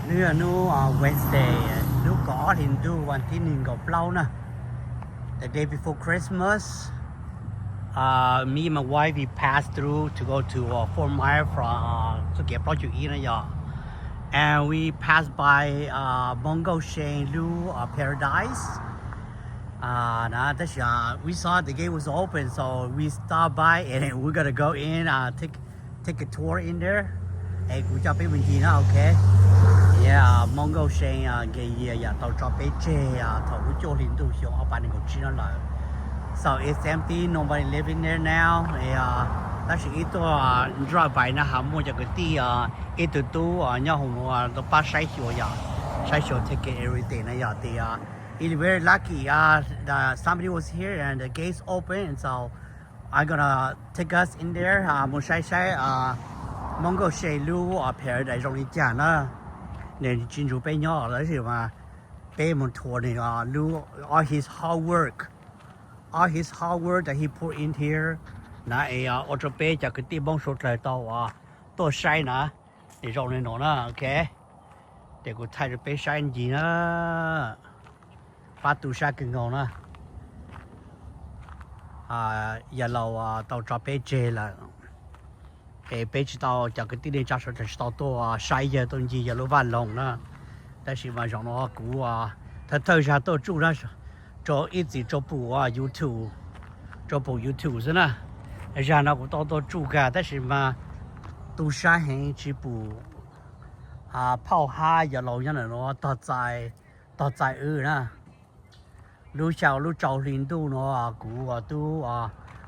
Hnub no hnub Wednesday, lub kaum ob hli ntuj, vas thib nees nkaum plaub na. The day before Christmas, me and my wife, we passed through to go to Fort Myers from txoj kev plaub caug ib na yog. And we passed by Mongo Shane lub paradise. Tab sis we saw the gate was open, so we stopped by and we're gonna go in, take a tour in there. Es kuv coj peb mus ncig na, ok. Yeah, Mongo Shane nkees yias yam tau tso peb tseg thaum lub cuaj hli ntuj xyoo ob phav nees nkaum tsib no lawm. So it's empty, nobody living there now. Tab sis ib tuaj drive by na has muaj cov kwv tij, ib tug tub nyob hauv tau pab saib xyuas yom, saib xyuas take care everything na yom. Tias it's very lucky, somebody was here and the gates open, and so I'm gonna take us in there, mus saib saib Mongo Shane lub paradise zoo li cas na. Nws tsis nrug peb nyob tab sis mas peb mus tour nws lub, all his hard work, all his hard work that he put in here na, es ua rau peb cov kwv tij Hmoob suav dlawg tau tuaj saib na. Es zoo li no na, ok. Ces kuv thaij rau peb saib ncig na. Pab tu sab kawg nkaus na. Yawg laus tau tso peb tseg lawm. Es peb tsis tau, cov kwv tij neej tsa suav dlawg tsis tau tuaj saib yawg, tuaj ncig yawg lub vaj loog na. Tab sis mas zaum no kuv thawj thawj zag tuaj tsuj na, rau ib txwm rau pum YouTube, rau pum YouTube xwb na. Zag no kuv tau tuaj tsuj kag tab sis mas tu sab heev tsis pum phauj hab yawg laus nyob ntawm no tog txais wb na. Lub xya lub rau hli ntuj no kuv tub,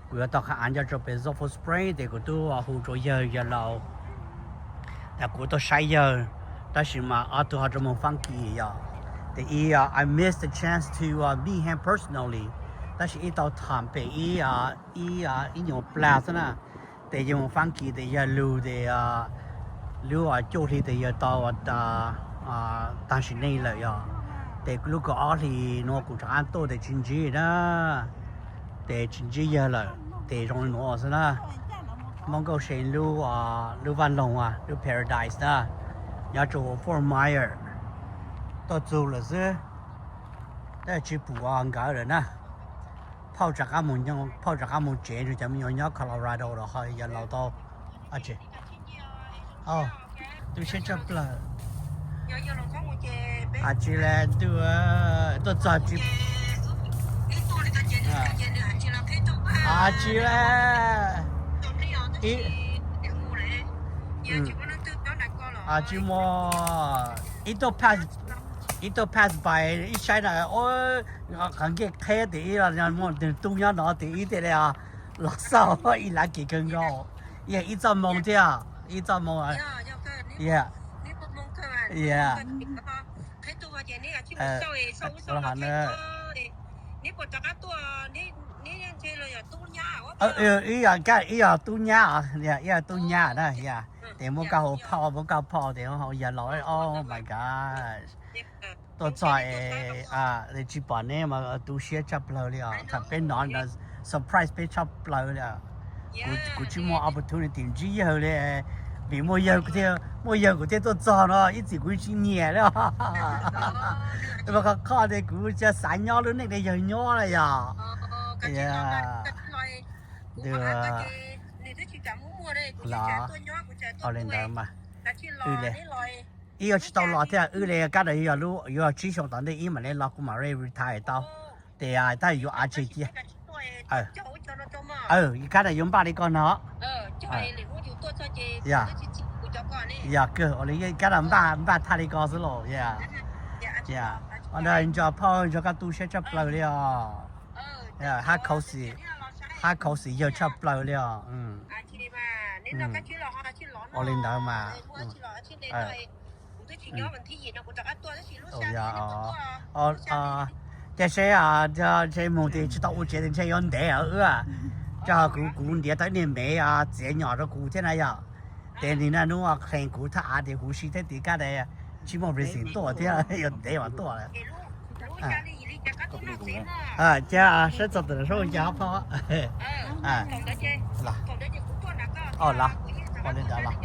kuv yuav tau qhov av nyob rau pem Sulphur Springs ces kuv tub hu rau yawg, yawg laus, tas kuv tuaj saib yawg, tab sis mas ob tug ho rau moog fab kis yom. Ces I missed the chance to meet him personally, tab sis ib tau tham pem ib, ib nyuag plag xwb na. Ces yawg moog fab kis tes yawg lug tes lub cuaj hli tes yawg tau tag sim neej lawm yom. Ces lub kaum ob hli no kuv rov qab tuaj tes tsis ntsib na, tes tsis ntsib yawg lawm, tes zoo li nuav xwb na. Hmoob Nkauj See lub, lub vaj loog, lub paradise na, nyob rau Fort Myers, tuaj txug lawm xwb, tab sis tsis pum nkawd lawm na. Phauj rov qab mus, phauj rov qab mus tsev, cov me nyuam nyob Colorado los ho yawg laus tau. Tu siab tshaj plaws. Tsis le ntuj, tuaj txog tsis, tsis le, tsis muaj, ib tuaj pass, ib tuaj pass by ib saib na, qhov ncej qheb tes ib los muaj tug tub nyob no tes ib tiag li, los xauj ib lav kis kawg nkaus, yog ib txoj moo thiab, ib txoj moo. Ib yog tub nyab, ib yog tub nyab na, tes muab koj hu phauj, muab koj phauj tes hu yawg laus, oh my gosh. Tuaj txog es tsis pom neb mas tu siab tshaj plaws li os. Tham peb no surprise peb tshaj plaws li. Kuv tsis muaj opportunity ntsib yawg li, vim muaj yawg kuv thiaj, muaj yawg kuv thiaj tuaj txog no, ib txwm kuv tsis nyiam li. Qhov qhov tes kuv xav nyob lub neej li yawg nyob na yog. Li ntawd mas, ib yuav tsis tau los thiab, wb li kab ntawd yuav tsib xyoo tom ntej ib mam li los kuv mam li retire tau. Tes tab yuav av tseg cia. Kab ntawd yuav npaj li ko no. Yog kawg, ua li kab ntawd npaj thaj li ko xwb los. Ua ntawd nco phauj nco koj tu siab tshaj plaws li os. Hab khauv xim, hab khauv xim yawg tshaj plaws li os. Ua li ntawd mas. Ces seb, ntshe moog tes tsis tau ua tsev tes ntshe yuav ntev wb. Rau kuv, kuv ntiav tau ib niag mev txiav nyom rau kuv thiab na yog. Tes nim no hnub qhee kuv thaj av tes huv si thiab tes kab tes tsis muaj reason tuaj thiab, yuav ntev mas tuaj lawm. Cia saib txog tam sim no saib ua cas phauj. Los, ua li ntawd los.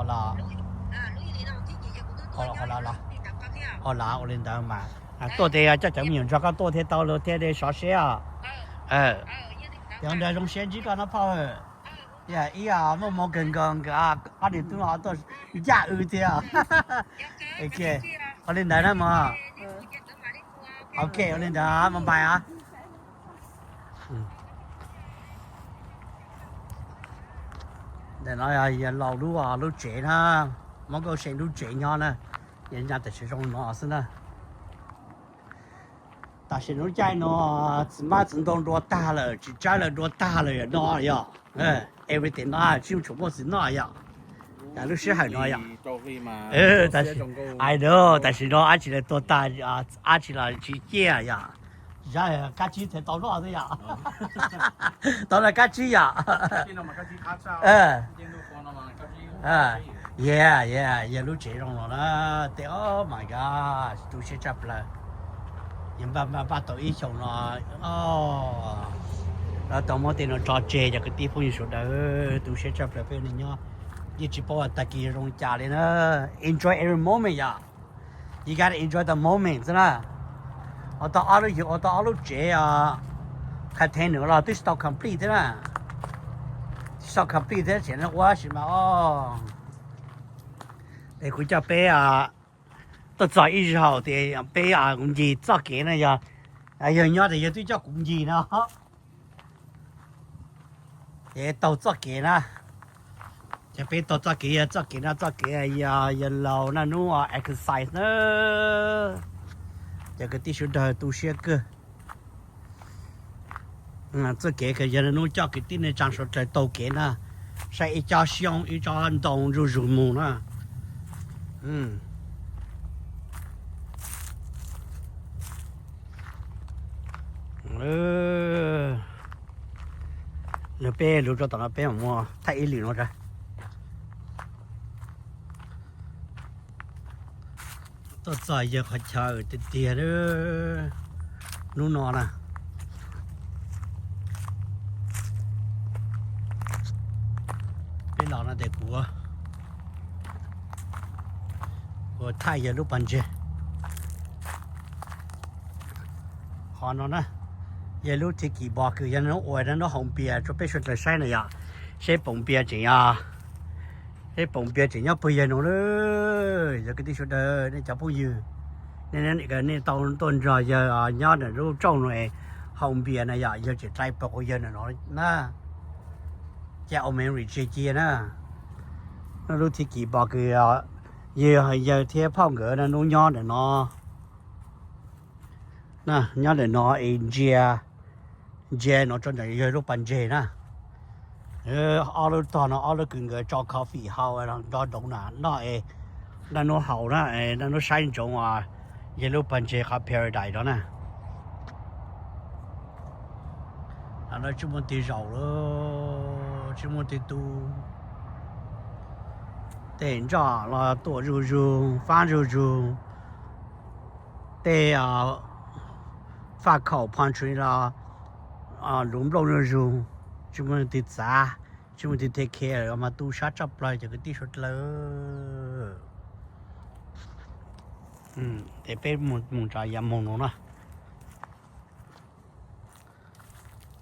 Los. Los, los, ua li ntawd mas tuaj ces coj cov me nyuam nrog koj tuaj thiaj tau lus thiaj li sov siab os. Ces ua ntawd zoo siab ntsib koj no phauj. Ib muaj moo kawg nkaus nkawd ob niam tub tuaj ncaj wb thiab. Ua li ntawd na mog. Ok, ua li ntawd mog, bye os. Ntawm no yog laus lub, lub tsev na, Hmoob Nkauj Xeem lub tsev nyob na. Yog nyob tam sim zoo no xwb na. Tam sim no caij no txiv hmab txiv ntoo dua tag lawm, tsis tsawb lawm, dua tag lawm no yog. Everything no tsis tshuav muaj txiv noj yog. Lub sij hawm no yog. I know, tam sim no dab tsi los tuag tag, dab tsi los tsis ciaj yog. Kab tsib thiaj tau noj xwb yom. Tau noj kab tsib yom. Yeah, yeah, yog lub tsev zoo no na. Tej, oh my God, tu siab tshaj plaws. Yog npaj npaj tau ib xyoos no, los tau muab tej no tso tseg, cov kwv tij phooj ywg sawv daws, tu siab tshaj plaws peb ua neej nyob yeej tsis paub tag kis zoo li cas li na. Enjoy every moment yom. You gotta enjoy the moment xwb na. Ua tau ob lub, yus ua tau ob lub tsev, container los twb tsis tau complete thiab na. Tsis tau complete thiab tseem ua sis mas os. Es kuv coj peb tuaj txog ib zaug tias peb kuv ncig txoj kev na yog, yog nyob tias yog twb coj kuv ncig no. Ces taug txoj kev na, ces peb taug txoj kev, yog txoj kev no txoj kev yog laus na hnub exercise na. Ces kwv tij sawv daws tu siab kawg. Txoj kev yog hnub coj kwv tij neej tsaa suav dlawg taug kev na, saib ib co xyoob ib co ntoo zuj zus mus na. Nws peb lug rau tom no peb mam muab thaij ib lwm no. Tuaj txog yawg qhov chaw tiag tiag hnub no na. Peb los no ces kuv, kuv thaij yawg lub pas ntseg. Qhov no na, yog lub thib kis bos kws yog nws ua hnub haus npias rau peb suav dlawg saib na yom. Seb poom npias tseem, seb poom npias tseem nyob puag yawg no lawm. Yog kwv tij sawv daws nej cov phooj ywg, nej tau tuaj nrog yawg nyob ntawm lub rooj no es haus npias na yom, yawg tseem dai pawg quav yawg ntawm no na. Ces ua memory tseg cia na. Lub thib kis bos kws yawg, yawg thiab phauj nkawd nub nyob ntawm no, nyob ntawm no es ntsia, ntsia no rau ntawm yawg lub pas ntseg na. Ob lub tog no ob lub kws nkawd tso coffee haus nrov doov na noj es, naj nub haus na, naj nub saib ntsoov yawg lub pas ntseg qhov paradise no na. Tsis muaj twg zaum lawm, tsis muaj twg tu. Tej nroj los tuaj zuj zus, faab zuj zus. Tej faj khaum pantry los luv nplooj zuj zus, tsis muaj twg txav, tsis muaj twg take care mas tu siab tshaj plaws cov kwv tij suav dlawg. Ces peb mus tso yam moog no na.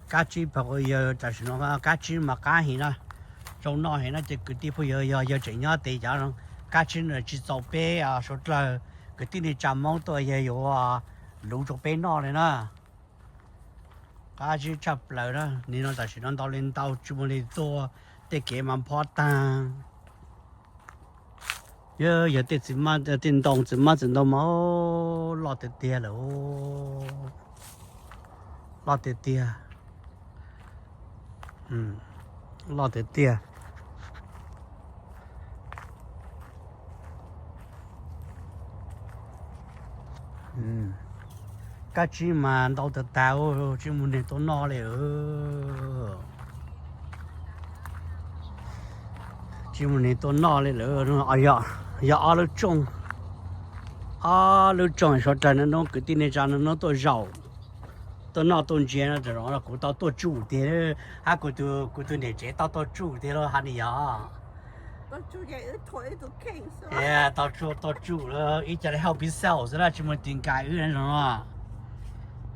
Kab tsib pawg quav yawg tam sim no, kab tsib mas qab heev na, zoo noj heev na. Ces kwv tij phooj ywg, yog yawg tseem nyob tes cov kab tsib no tsis txaus peb suav dlawg kwv tij neej tsa Moob tuaj yawg yuav luv rau peb noj li na. Qab tsib tshaj plaws na, nim no tam sim no ntau li ntau tsis muaj leej twg tuaj, tej kev mas phob taag. Yog tej txiv hmab, tej ntoo txiv hmab txiv ntoo mas loj tiag tiag lawm, loj tiag tiag, loj tiag tiag. Kab tsib mas ntau tag tag, tsis muaj neeg tuaj noj li. Tsis muaj neeg tuaj noj li lawm. Yog ob lub rooj, ob lub rooj suav dlawg naj nub kwv tij neej tsa naj nub tuaj zaum, tuaj noj tuaj ntsia no, kuv tau tuaj tsuj tiag, hab kuv tus niam tsev tau tuaj tsuj tiag lauj, hab ni yog. Tau tsuj, tau tsuj ib co li help yourself xwb na, tsis muaj tis nkais wb no.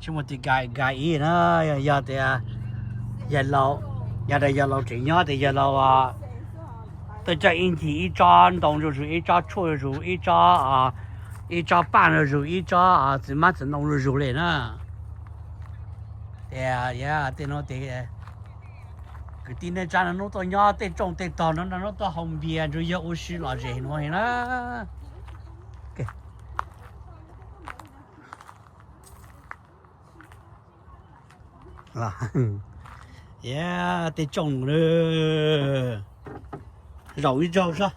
Tsis muaj tis nkais nkais ib na, yog tias yog laus, yog tias yog laus tseem nyob tias yog laus tuaj coj ib ncig ib tsob ntoo zuj zus, ib tsob tshuaj zuj zus, ib tsob, ib tsob paj zuj zus, ib tsob txiv hmab txiv ntoo zuj zus li na. Tias yog tej no tias kwv tij neej tsa no hnub tuaj nyob tej rooj tej tog no no hnub tuaj haus npias nrog yawg ua si lom zem no na. Yog tej rooj zaum ib zaug sab,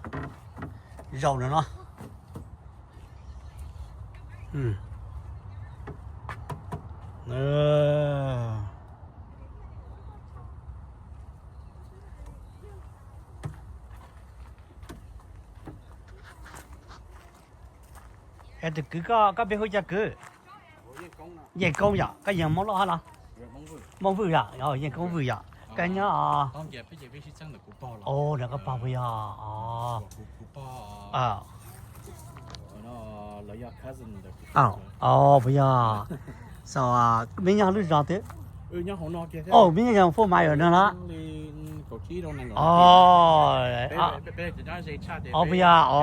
zaum no no. Tus kwv, koj npe hu cas kwv? Yeej Koob yom, koj yog Hmoob Lauj hab los? Hmoob Vwj yom, Yeej Koob Vwj yom. Koj nyob, o, nram koj pog puas yog? O, puas yog? So, meb nyob lub zos twg? O, meb nyob four mile no los? O, o, puas yog? O,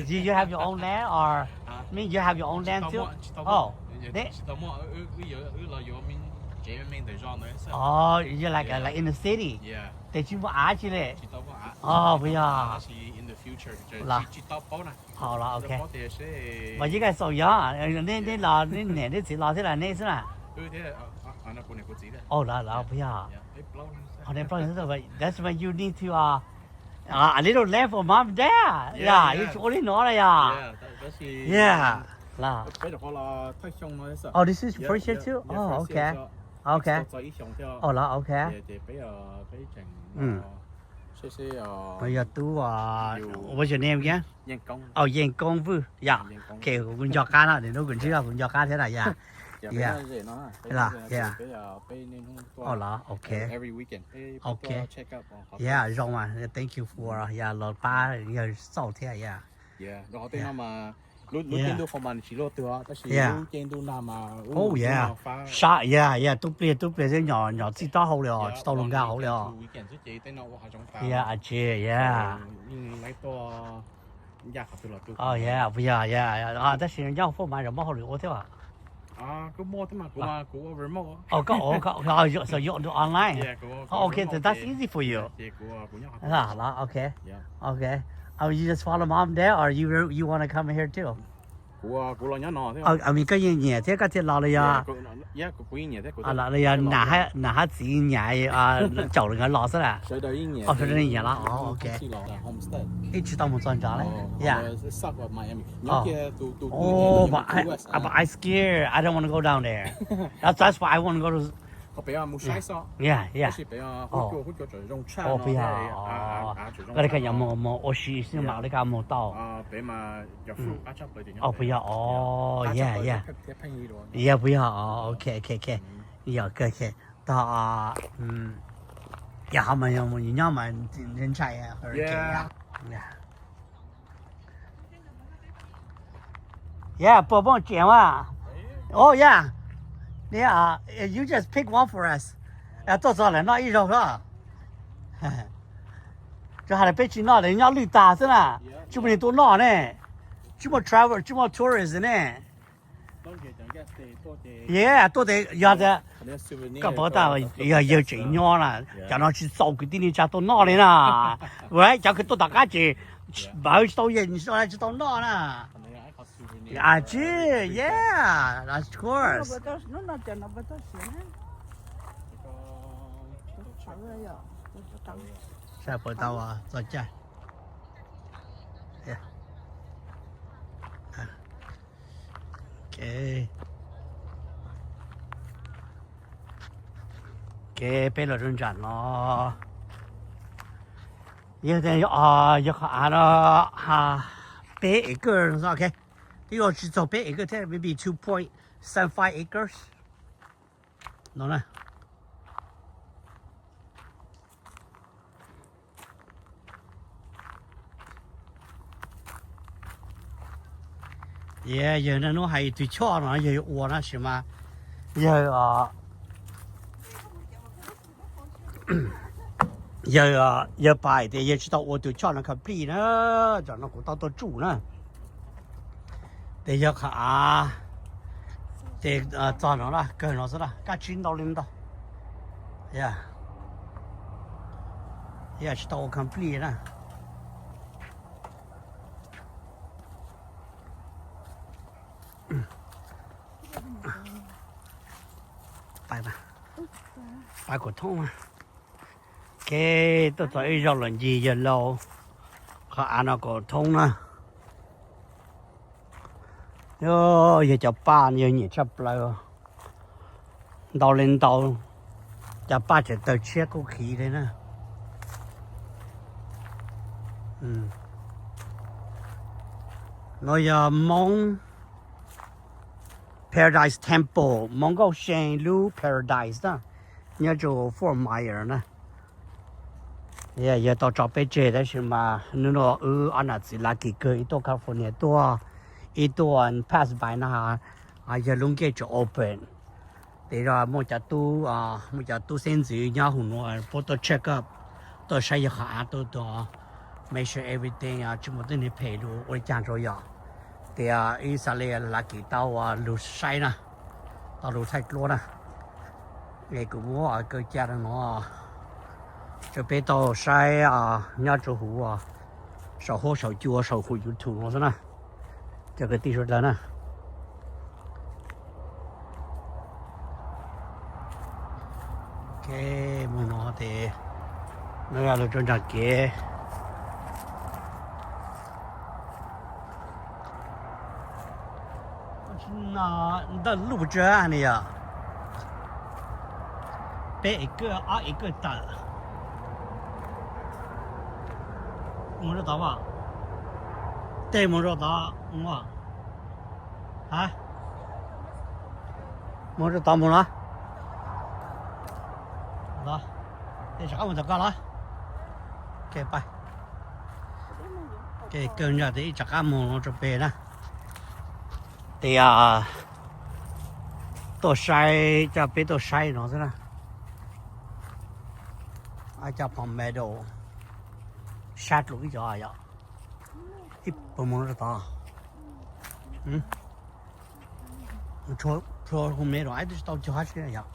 you, you have your own land or mean you have your own land too? O, o, you like, like in the city. Tes tsis muaj av tsi li. O, puas yog? Los, o, los, ok. Mas yeej kaj xaus yog, neb, neb los, neb niam neb txiv los thiab los neb xwb na? O, los, los, puas yog? That's when you need to, uh, a little land for mom and dad. Yeah, yuav tsum ua li no na yog. Yeah. Los. Oh, this is first year too? Oh, ok. Ok. O, los, ok. Yog tub, what's your name again? O, Yeej Koob Vwj yom. Ok, kuv nco qab no, nim no kuv ntsib kuv nco qab thiab na yog. Los, los, ok. Ok. Yeah, zoo mas, thank you for, yeah, los pab yawg xauj thiab yog. Lub caij ntuj qhov mas nws tsis luaj twg tab sis lub caij ntuj nag mas, oh yeah, sab, yeah, yeah, tub pliag tub pliag xwb, nyom nyom txij taub hau li os, tsis tau hluas nkauj hauv li os. Yeah, tsis, yeah. Oh yeah, puas yog, yeah, tab sis nyob food mas zoo muaj hauj lwm ua thiab. Koj, so you do online? Ok, that's easy for you. Los, ok. Ok. You just follow mom there or you, you wanna come here too? Kuv los nyob no thiab. Koj yeej nyiam thiab koj thiaj los los yog? Los los yog nam hab txiv nyiam caum lawv nkawd los xwb na? Sawv daws yeej nyiam los. Ok. Ib tsis tau mus txog nrad li. Yeah. But I scared. I don't want to go down there. That's, that's why I want to go to. Yeah, yeah. Puas yog? Koj li koj yuav mus ua si xwb mas li koj mus tau. Puas yog? Oh, yeah, yeah. Yeah, puas yog? Ok, ok, ok. Yog kawg, tog, yog ho mas yog mus nyob mas ntshai. Yeah, puas pom tsev mas. Oh yeah. You just pick one for us. Tuaj txog lawm noj ib zaug xwb. Rau hais tias peb tsis noj lawm nyob lwj tag xwb na. Tsis muaj neeg tuaj noj ne. Tsis muaj travel, tsis muaj tourist ne. Yeah, tuaj tes yog tias koj pom tau yog yawg tseem nyob na, cov no tsis txaus kwv tij neej tsa tuaj noj li na. Cov kws tuaj tom qab ces npawv tsis tau, tsis tau noj na. Tsis, yeah, of course. Saib puas tau txog caij. Ok, peb los rau nram no. Yog, yog qhov av no peb acre no, ok. Twb yuav tsis txog peb acre thiab, maybe two point seven five acres no na. Yawg niaj hnub hais tus choj no yawg yuav ua na, tab sis mas yawg, yawg, yawg pais tias yawg tsis tau ua tus choj no complete na, tsam no kuv tau tuaj tsuj na. Ces yog qhov av, ces txog no na, kawg no xwb na, kab tsib ntau li ntau. Yog tsis tau ua complete na. Pais kuv thoob. Kev tuaj txog ib zaug los ncig yawg laus, qhov av no kuv thoob na. Yog cov paj yawg nyiam tshaj plaws, ntau li ntau, cov paj tseem tawg tshiab kub khiv li na. No yog Hmoob Paradise Temple, Hmoob Nkauj See lub Paradise na, nyob rau Fort Myers na. Yog tau tso peb tseg tab sis mas hnub no wb ob nam txiv lucky kawg, ib tuaj California tuaj, ib tuaj pass by na, yog lub gate tseem open. Ces muaj cov tub, muaj cov tub xeeb ntxwv nyob hauv no puab tuaj check up, tuaj saib yog qhov av tuaj, tuaj make sure everything tsis muaj tej neeg phem lug ua li cas rau yom. Ces ib xav li lucky tau lug saib na, tau lug thaij duab na. Es kuv muab kaw ca rau no rau peb tau saib nyob rau huv saum huab saum cua saum huv YouTube no xwb na, cov kwv tij sawv daws na. Mus no ces no yog lug rau nram kev. Ntawm lub tsev ne yog peb ev kawj ob ev kawj tawm. Mus rau tod as, tej mus rau tod mus. Ha, mus rau tod mus los. Los, tej rov qab mus tom koj los. Pais, kawg ntawd tes ib rov qab mus rau pem na. Tias tuaj saib, coj peb tuaj saib no xwb na. Cov palmetto sab dlua ib co yom. Ib puas mus rau tod. Plhuav hu me rau ib tug tsis tau cog hab si yom.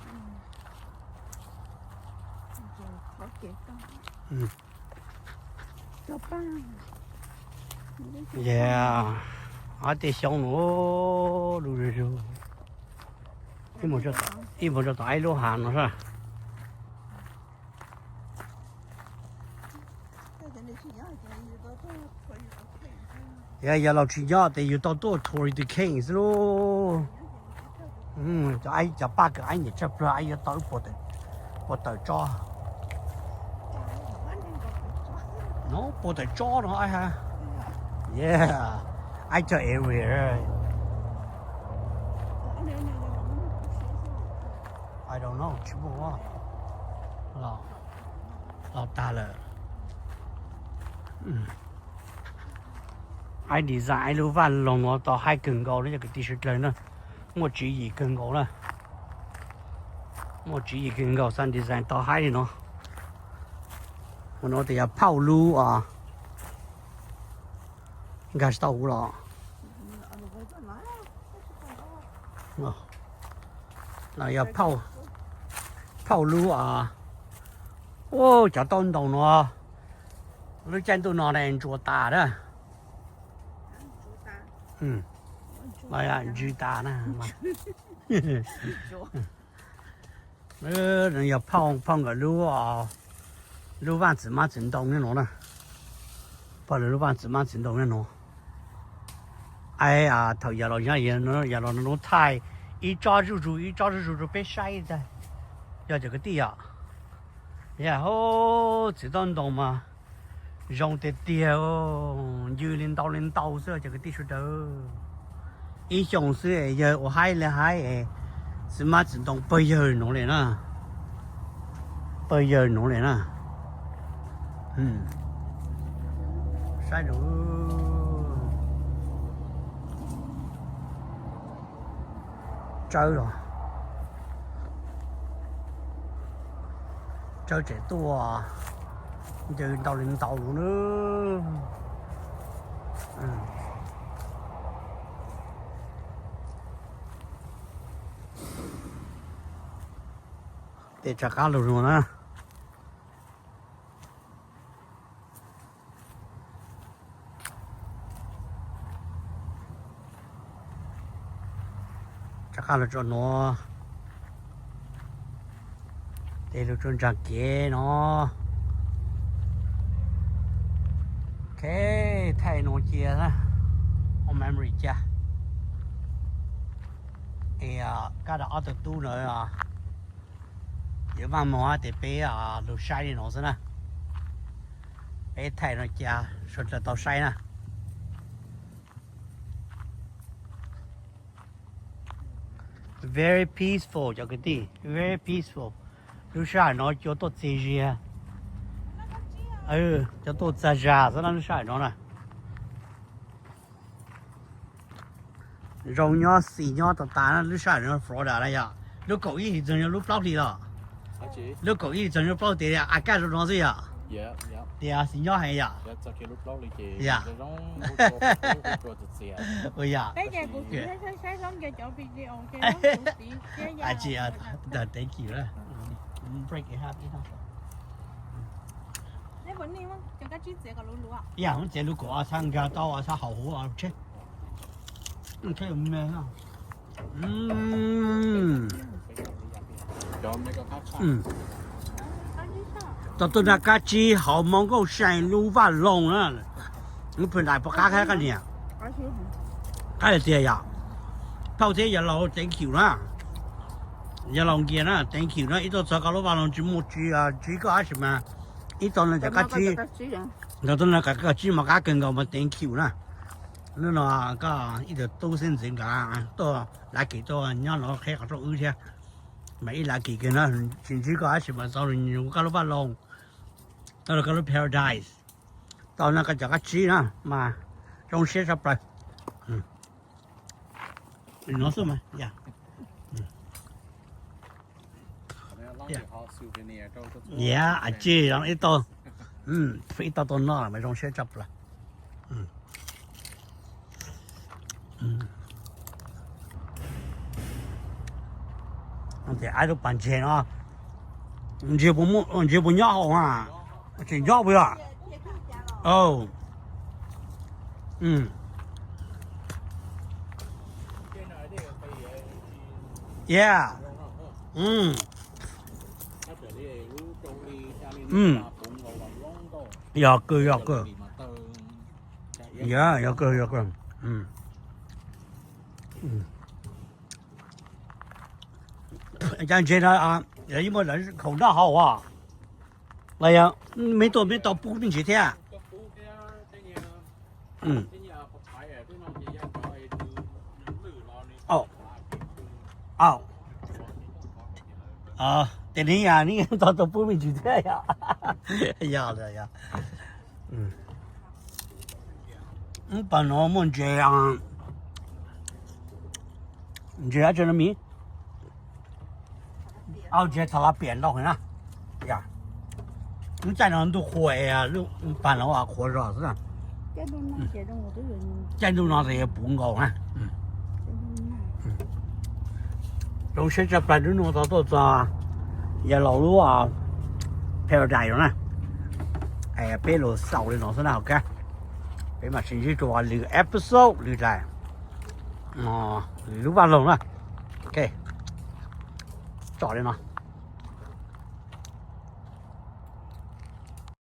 Yog, ob tej xyoob no lug zug zug. Ib mus rau tom ib lub hav no sab. Yog, yog laus tsis nyob tes yus tau tuaj tour Duquesne xwb lauj. Cov, cov paj kws aib nyiam tshaj plawg, aib yuav tau ib puas tawm tsob. No puas tawm tsob no aib ha. Yeah, aib cog area. I don't know, tsis muaj, los tag lawm. Aib design aib lub vaj loog no tau haib kawg nkaus li cov kwv tij sawv dlawg na. Muaj tswv yim kawg nkaus na. Muaj tswv yim kawg nkaus, xav design tau haib li no. Hu no tias yog phauj lub os. Nkag tsis tau huv los. Los yog phauj lub os. Ua cov taub ntoos no, lub caij ntuj no ntsuas tas na. Los yog ntsws tas na. Yog phauj, phauj nkawd lub, lub vaj txwv mab txwv ntoo nej nuav na. Phauj lawv lub vaj txwv mab txwv ntoo nej nuav. Aib, thaum yav los, yav los nuav thaij ib tsob zuj zus ib tsob zuj zus rau peb saib tag. Yog cov kwv tij yom. Yog, txiv taub ntoos mas zoo tiag tiag, ncw li ntau li ntau xwb cov kwv tij sawv daws. Ib xyoos xwb yawg ua haib li haib, txiv mab txiv ntoo pawg yawg nuav li na. Pawg yawg nuav li na. Saib lug. Tsawb los, tsawb tseem tuaj, ncaws ntau li ntau lawm na. Tes rov qab los no na. Rov qab los tso nuav, tes lug tso ntsaa kev no. Ok, thaij no cia na, ua memory cia. Es koj dam ob tug tub na, yuav maj moog tes peb lug saib li no xwb na. Peb thaij no cia, suav dlawg tau saib na. Very peaceful cov kwv tij, very peaceful. Lub sij hawm no cua tuaj txias zias, cua tuaj txias zag xwb na lub sij hawm no na. Zoo nyob xis nyob tas tas lub sij hawm no Florida na yom. Lub kaum ib hlis txog lub plaub hlis los, lub kaum ib hlis txog lub plaub hlis tes a kaj zoo no xwb yom. Tias xis nyob heev yom. Yom. Thank you. Yam, txiav lub kaum txhab nkag tau txhab haus huv tsheb. Tau tuaj nrag kab tsib hauv Moos Nkauj Sai lub vaj loog na. Lub phev dais puas qab thiab koj niam? Qab tiag yom. Phauj thiab yawg laus thank you na. Yawg laus Nkias na thank you na, ib tug txog koj lub vaj loog tsis muaj tsis, tsis koj ab sis mas ib tug no cov kab tsib, ntawd tug no cov kab tsib mas qab kawg nkaus mas thank you na. Hnub no koj ib tug tub xeeb ntxwv nkaus tuaj lav kis tuaj nyob no qheb qhov rooj wb thiab. Mas ib lav kis kawg na, tsis ntsib koj ab sis mas txog koj lub vaj loog, tau koj lub paradise, tau no koj cov kab tsib na mas zoo siab tshaj plaws. No xwb mas. Yam, tsis zoo ib tug, ib tug tau noj mas zoo siab tshaj plaws. Tias ab lub pas ntseg no, ntseg puas nyob hauv a? Tseem nyob puas yog? Yeah. Yog kawg, yog kawg. Yog, yog kawg, yog kawg. Cas ntseg no, yog ib muaj lawv khaum noj hauv as? Los yog meb tuaj meb tau pub me ntsis thiab? Tes neb yog neb tau tau pub me ntsis thiab yog? Yog, yog. Pas no muaj ntses, ntses dab tsi no mis? Ntses thaum lawv piam ntau heev na. Lub caij no ntuj qhua, pas no qhuav zog xwb. Caij ntuj no ces puv nkaus na. Zoo siab tshaj plaws hnub no tau tuaj txog yawg laus lub paradise no na. Peb los xaus li no xwb na, ok. Peb mam sib ntsib rau lwm episode lwm daim, lwm lub vaj loog na. Ok, tso li no.